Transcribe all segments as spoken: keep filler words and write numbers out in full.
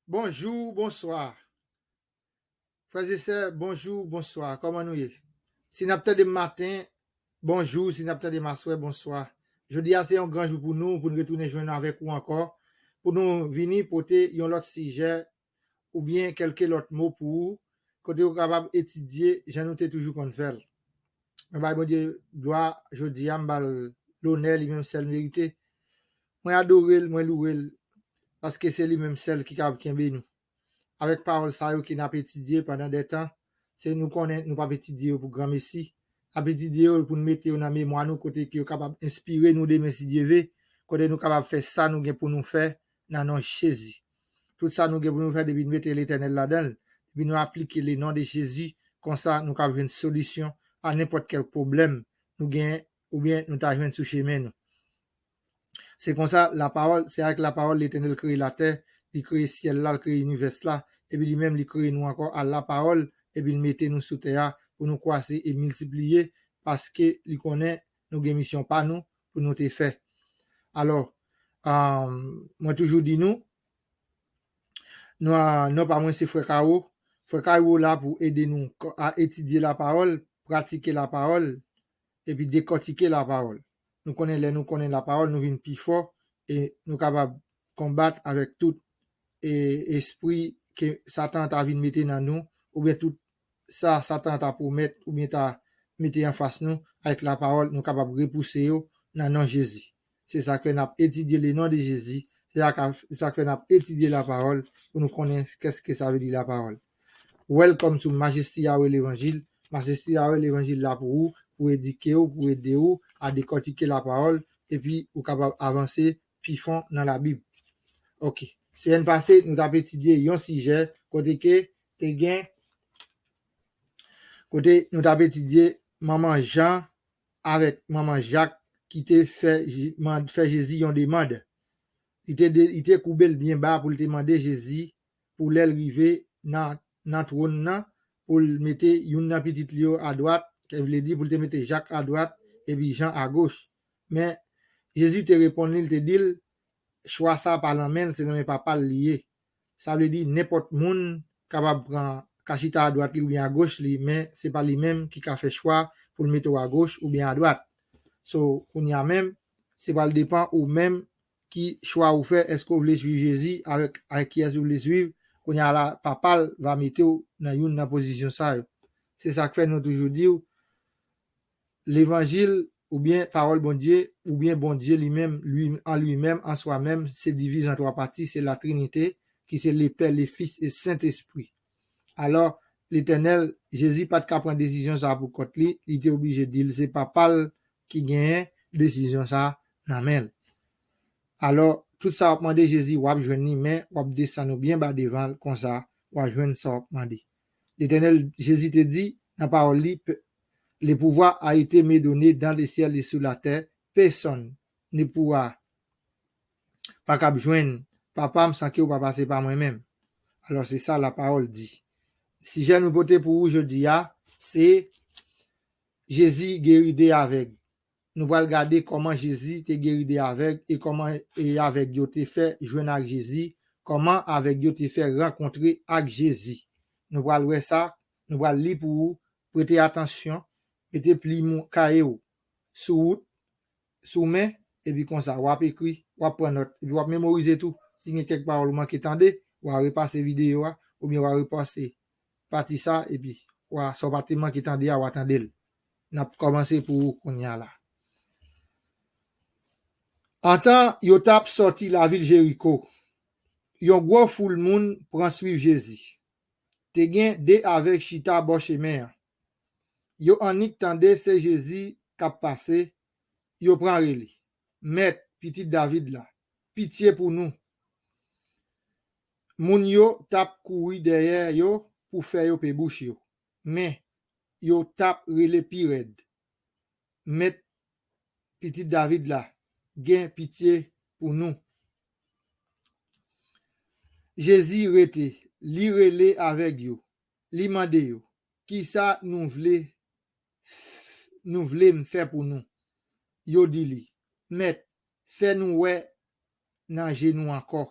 Bonjou, bonswa. Frè e sè, bonjou, bonswa. Kòman nou ye? Si n ap tande m maten, bonjou. Si n ap tande m aswè, bonswa. Jodi a se yon gran jou pou nou, pou n retounen jwenn avèk ou ankò, pou nou vini pote yon lòt sijè oubyen kèlke lòt mo pou ou, kote ou kapab etidye jan nou te toujou konn fè l. Mwen bay Bondye glwa jodi a, m ba l lonè li menm sèl merite. Mwen adore l, mwen louwe l, paske se li menm sèl ki kapab kenbe nou. Avèk pawòl sa yo ke n ap etidye pandan de tan, se nou konnen nou p ap etidye yo pou granmesi. N ap etidye yo pou n mete yo nan memwa nou kote ke yo kapab enspire nou demen si Dye ve, kote nou kapab fè sa nou gen pou nou fè nan non Jezi. Tout sa nou gen pou nou fè depi n mete Letènèl ladan l, depi nou aplike le non de Jezi, konsa nou kab jwenn solisyon a nenpòt kèl pwoblèm nou genyen oubyen nou ta jwenn sou chemen nou. Se konsa, lapawòl, se avèk lapawòl Letènèl kreye latè, li kreye syèl la, li kreye inivès la, epi li menm li kreye nou ankò a lapawòl, epi li mete nou sou tè a pou nou kwase e miltipliye, paske li konnen nou gen misyon pa nou pou nou te fè. Alò, um, mwen toujou di nou, non pa mwen se Frè Kawo. Frè Kawo la pou ede nou a etidye lapawòl, pratike lapawòl, epi dekòtike lapawòl. Nou konnen lè nou konnen lapawòl, nou vin pi fò e nou kapab konbat avèk tout e espri ke Satan ta vin mete nan nou, oubyen tout sa Satan ta pwomèt oubyen ta mete anfas nou, avèk lapawòl, nou kapab repouse yo nan non Jezi. Se sa k fè n ap etidye le non de Jezi. Se sa k fè n ap etidye lapawòl pou nou konnen kèske sa vle di lapawòl. Welcome to Majesty Yahweh Levanjil. Majesty Yahweh Levanjil la pou ou, pou edike ou, pou ede ou a dekòtike lapawòl, epi ou kapab avanse pi fon nan Labib. Ok. Semèn pase, nou t ap etidye yon sijè kote ke te gen, kote nou t ap etidye manman Jan avèk manman Jak ki te fè, fè Jezi yon demann. Li te, li te koube l byen ba pou l te mande Jezi pou lè l rive nan, nan twòn nan, pou l mete youn nan pitit li yo adwat, ki vle di pou l te mete Jak adwat epi Jan agoch. Men, Jezi te reponn li, l te di l, chwa sa pa nan men l, se nan men Papa l li ye. Sa vle di nenpòt moun kapab pran ka chita adwat li oubyen agoch li, men se pa li menm ki ka fè chwa pou l mete w agoch oubyen adwat. So, kounye a menm, se pral depann ou menm ki chwa ou fè, èske ou vle swiv Jezi, avèk, avèk kiyès ou vle swiv, kounye a la, Papa l va mete w nan youn nan pozisyon sa yo. Se sa k fè nou toujou di w, Levanjil, oubyen pawòl Bondye, oubyen Bondye li menm, li, an li menm, an swa menm, se divize an twa pati, se Latrinite, ki se Lepè, Lefis e Sentespri. Alò, Letènèl, Jezi pa t ka pran desizyon sa a pou kont li, li te oblije di l se Papa l ki genyen desizyon sa a nan men l. Alò, tout sa w ap mande Jezi, w ap jwenn li, men w ap desann ou byen ba devan l, konsa, w a jwenn sa w ap mande. Letènèl Jezi te di nan pawòl li, le pouvoir a été me donné dans le ciel et sur la terre, personne ne pourra pa kab jwenn Papa m san ke w pa pase pa mwen menm. Alò, se sa lapawòl di. Sijè nou pote pou ou jodi a, se Jezi geri de avèg. Nou pral gade kòman Jezi te geri de avèg e kòman e avèg yo te fè jwenn ak Jezi, kòman avèg yo te fè rankontre ak Jezi. Nou pral wè sa, nou pral li pou ou, prete atansyon, mete plim ou, kaye w sou wout, sou men, epi konsa, w ap ekri, w ap pran nòt, epi w ap memorize tou. Si gen kèk pawòl ou manke tande, w a repase videyo a, oubyen w a repase pati sa, epi w a, sa w pa te manke tande a, w a tande l. N ap kòmanse pou ou kounye a la. Antan yo t ap sòti lavil Jeriko, yon gwo foul moun pran swiv Jezi. Te gen de avèg chita bò chemen an. Yo annik tande se Jezi k ap pase, yo pran rele, Mèt, Pitit David la, pitye pou nou! Moun yo t ap kouri dèyè yo pou fè yo pe bouch yo, men yo t ap rele pi rèd, Mèt, Pitit David la, gen pitye pou nou! Jezi rete, li rele avèg yo, li mande yo, Kisa nou vle, nou vle m fè pou nou? Yo di li, Mèt, fè nou wè nan je nou ankò.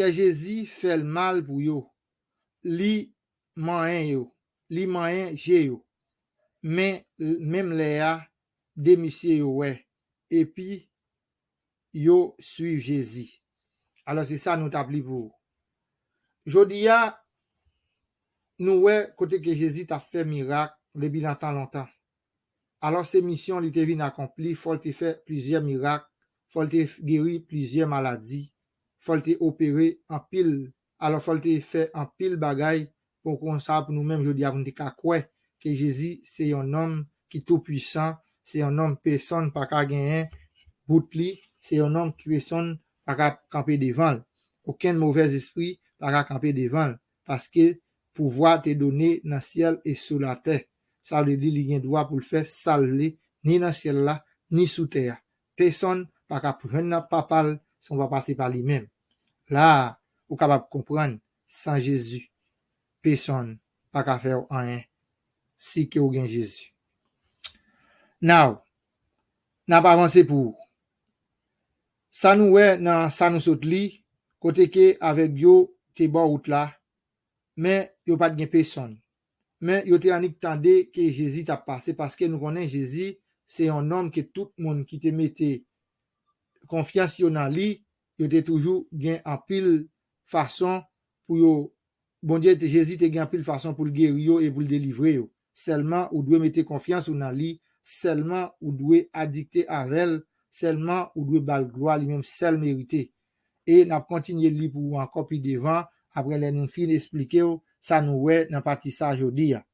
Kè Jezi fè l mal pou yo. Li manyen yo. Li manyen je yo. Men, menm lè a, de misye yo wè. Epi, yo swiv Jezi. Alò, se sa nou t ap li pou ou. Jodi a, nou wè kote ke Jezi t ap fè mirak depi nan tan lontan. Alò, se misyon li te vin akonpli, fò l te fè plizyè mirak, fò l te geri plizyè maladi, fò l te opere anpil, alò, fò l te fè anpil bagay pou konsa pou nou menm jodi a pou nou te ka kwè ke Jezi se yon nonm ki tou pwisan, se yon nonm pèsonn pa ka genyen bout li, se yon nonm ki pèsonn pa ka kanpe devan l. Okenn movèzespri pa ka kanpe devan l, paske pouvwa te done nan syèl e sou latè. Sa vle di li gen dwa pou l fè sa l vle, ni nan syèl la, ni sou tè a. Pèsonn pa ka jwenn nan papa l san pa pase pa li menm. La a, ou kapab konprann, san Jezi, pèsonn pa ka fè w anyen si ke w gen Jezi. Now, n ap avanse pou ou. Sa nou wè nan sa nou sot li, kote ke avèg yo te bò wout la, men yo pa t gen pèsonn. Men yo te annik tande ke Jezi t ap pase, paske nou konnen Jezi se yon nonm ke tout moun ki te mete konfyans yo nan li, yo te toujou gen anpil fason pou yo, Bondye, te, Jezi te gen anpil fason pou l geri yo e pou l delivre yo. Sèlman ou dwe mete konfyans ou nan li, sèlman ou dwe adikte avè l, sèlman ou dwe ba l glwa li menm sèl merite. E n ap kontinye li pou ou ankò pi devan, apre lè nou fin esplike w sa nou wè nan pati sa jodi a.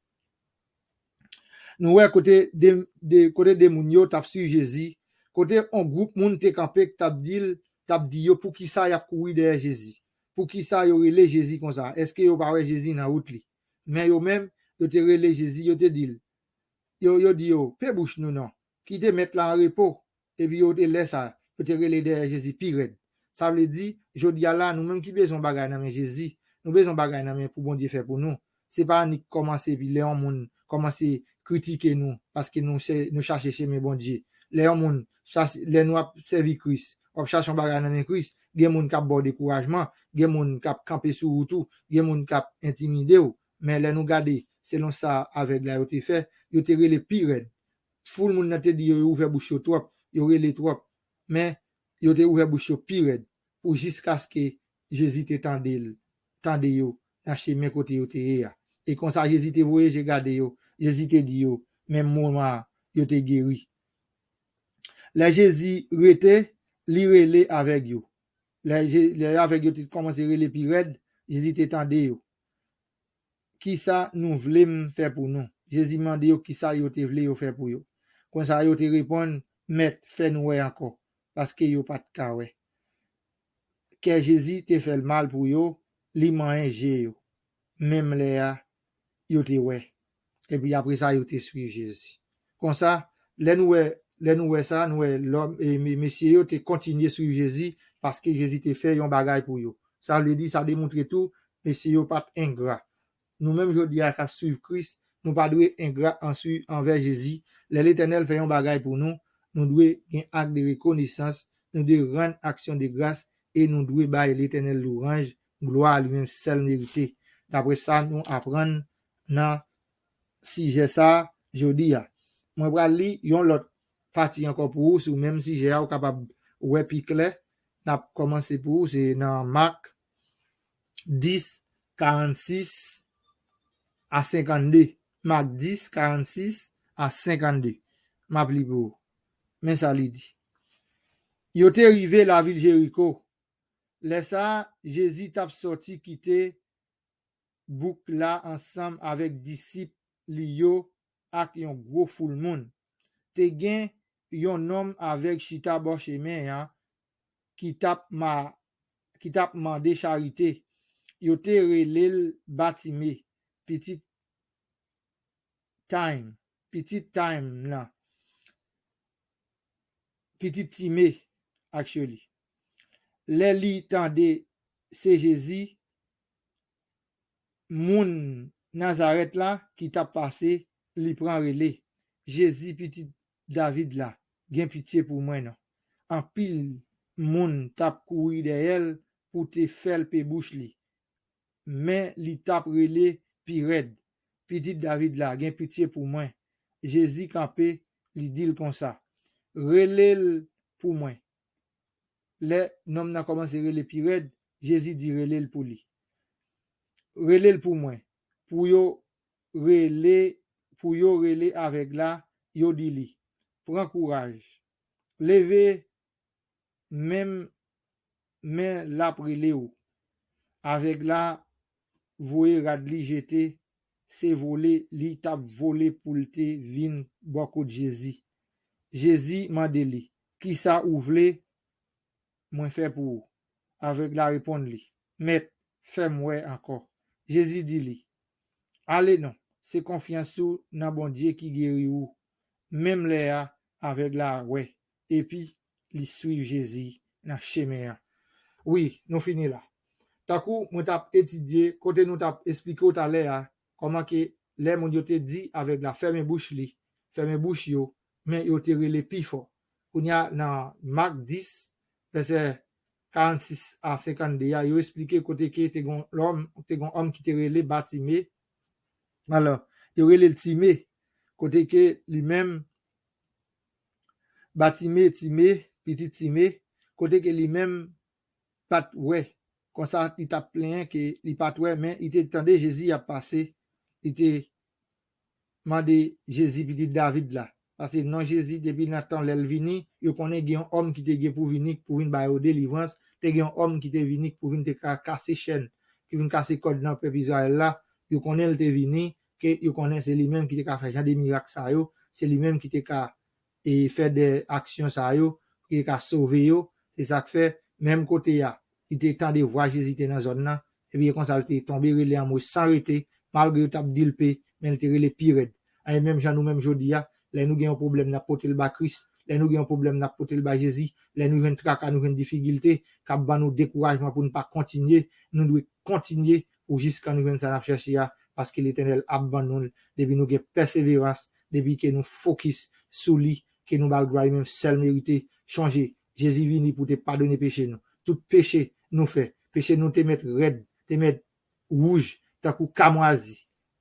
Nou wè kote de, de, kote de moun yo t ap swiv Jezi, kote yon gwoup moun te kanpe k t ap di l, t ap di yo poukisa y ap kouri dèyè Jezi. Poukisa yo rele Jezi konsa? Èske yo pa wè Jezi nan wout li? Men yo menm, yo te rele Jezi, yo te di l, yo, yo di yo, pe bouch nou non. Kite mèt la an repo. Epi yo te lè sa, yo te rele dèyè Jezi pi rèd. Sa vle di, jodi a la, nou menm ki bezwen bagay nan men Jezi, nou bezwen bagay nan men pou Bondye fè pou nou. Se pa annik kòmanse epi lè yon moun kòmanse kritike nou paske nou, nou chache chemen Bondye. Lè yon moun chache, lè nou ap sèvi Kris, w ap chache yon bagay nan men Kris, gen moun k ap ba w dekourajman, gen moun k ap kanpe sou wout ou, gen moun k ap entimide w. Men lè nou gade, selon sa avèg la yo te fè, yo te rele pi rèd. Foul moun nan te di yo, yo ouvè bouch yo twòp, yo rele twòp. Men, yo te ouvè bouch yo pi rèd pou jiskaske Jezi te tande l, tande yo nan chemen kote yo te ye a. E konsa Jezi te voye je gade yo, Jezi te di yo, menm moman an, yo te geri. Lè Jezi rete, li rele avèg yo. Lè, lè avèg yo te kòmanse rele pi rèd, Jezi te tande yo. Kisa nou vle m fè pou nou? Jezi mande yo kisa yo te vle yo fè pou yo. Konsa yo te reponn, Mèt, fè nou wè ankò, paske yo pa t ka wè. Kè Jezi te fè l mal pou yo, li manyen je yo. Menm lè a, yo te wè. Epi apre sa, yo te swiv Jezi. Konsa, lè nou wè, lè nou wè sa, nou wè lòm, e, mesye yo te kontinye swiv Jezi paske Jezi te fè yon bagay pou yo. Sa vle di, sa demontre tou, mesye yo pa t engra. Nou menm jodi a k ap swiv Kris, nou pa dwe engra anvi anvè Jezi. Lè Letènèl fè yon bagay pou nou, nou dwe gen ak de rekonesans, nou dwe rann aksyon de gras e nou dwe bay Letènèl louwanj, glwa li menm sèl merite. Daprè sa nou aprann nan sijè sa a jodi a. Mwen pral li yon lòt pati ankò pou ou sou menm sijè a, ou kapab wè pi klè. N ap kòmanse pou ou, se nan Mak dis, karannsis a senkannde. Mak dis, karannsis a senkannde. M ap li pou ou. Men sa li di. Yo te rive lavil Jeriko. Lè sa a, Jezi t ap sòti kite bouk la ansanm avèk disip li yo ak yon gwo foul moun. Te gen yon nonm avèg chita bò chemen an ki t ap ma-, ki t ap mande charite. Yo te rele l Batime, pitit Time, pitit Time lan, pitit Time, actually. Lè li tande se Jezi, moun Nazarèt la ki t ap pase, li pran rele, Jezi, pitit David la, gen pitye pou mwen non. Anpil moun t ap kouri dèyè l ou te fè l pe bouch li. Men li t ap rele pi rèd, "Pitit David la, gen pitye pou mwen." Jezi kanpe, li di l konsa, "Rele l pou mwen." Lè nonm nan kòmanse rele pi rèd, Jezi di, "Rele l pou li. Rele l pou mwen." Pou yo rele, pou yo rele avèg la, yo di li, "Pran kouraj. Leve, menm, men l ap rele w." Avèg la voye rad li jete, se vole li t ap vole pou l te vin bò kot Jezi. Jezi mande li, "Kisa ou vle mwen fè pou ou?" Avèg la reponn li, "Mèt, fè m wè ankò." Jezi di li, "Ale non, se konfyans ou nan Bondye ki geri ou." Menm lè a, avèg la wè, epi li swiv Jezi nan chemen an. Wi, nou fini la. Tankou mwen t ap etidye, kote nou t ap esplike w talè a, kòman ke lè moun yo te di avèg la fèmen bouch li, fèmen bouch yo, men yo te rele pi fò. Kounye a, nan Mak dis, vèsè karannsis a senkannde a, yo esplike kote ke te gon lòm, te gon òm ki te rele Batime. Alò, yo rele l Time, kote ke li menm, Batime, Time, pitit Time, kote ke li menm pa t wè. Konsa, li t ap plenyen ke li pa t wè, men li te tande Jezi ap pase, li te mande Jezi, "Pitit David la." Paske non Jezi, depi nan tan lè l vini, yo konnen gen yon òm ki te gen pou vini, pou vin ba yo delivrans, te gen yon òm ki te vini pou vin te ka kase chèn, ki vin kase kòd nan pèp Izrayèl la. Yo konnen l te vini, ke yo konnen se li menm ki te ka fè jan de mirak sa yo, se li menm ki te ka e fè de aksyon sa yo, ki te ka sove yo. Se sa k fè, menm kote a, li te tande vwa Jezi te nan zòn nan, epi e konsa l te tonbe rele anmwe san rete, malgre yo t ap di l pe, men l te rele pi rèd. E menm jan nou menm jodi a, lè nou gen yon pwoblèm, n ap pote l ba Kris. Lè nou gen yon pwoblèm, n ap pote l ba Jezi. Lè nou jwenn traka, nou jwenn difikilte, k ap ban nou dekourajman pou n pa kontinye, nou dwe kontinye pou jiskan nou jwenn sa n ap chèche a, paske Letènèl ap ban nou l. Depi nou gen pèseverans, depi ke nou fokis sou li, ke nou ba l glwa, li menm sèl merite. Chonje, Jezi vini pou te padone peche nou. Tout peche nou fè, peche nou te mèt rèd, te mèt wouj, tankou kamwazi,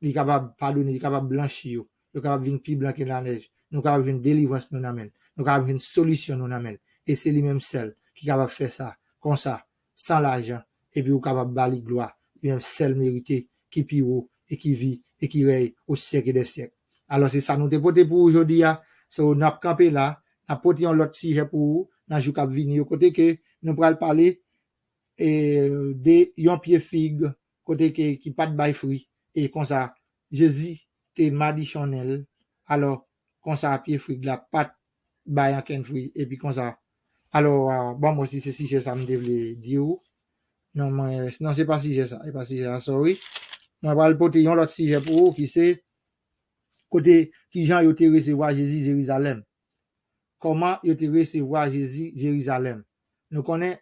li kapab padone, li kapab blanchi yo. Yo kapab vin pi blan ke lanèj. Nou kapab jwenn delivrans nou nan men l. Nou kapab jwenn solisyon nou nan men l. E se li menm sèl ki kapab fè sa, konsa, san lajan, epi ou kapab ba li glwa. Li menm sèl merite, ki pi wo, e ki vi, e ki rèy o syèk e dè syèk. Alò, se sa nou te pote pou ou jodi a. So, n ap kanpe la, n ap pote yon lòt sijè pou ou nan jou k ap vini yo, kote ke nou pral pale e, de yon pye fig, kote ke, ki pa t bay fwi, e konsa, Jezi te madichonnen l, alò, konsa, pye fig la pa t bay ankenn fwi, epi konsa, alò, a, ban m wè si se sijè sa m te vle di ou. Non, mwen, non, se pa sijè sa, se pa sijè sa, sorry. Mwen pral pote yon lòt sijè pou ou, ki se, kote, kijan yo te resevwa Jezi Jerizalèm. Kòman yo te resevwa Jezi Jerizalèm. Nou konnen,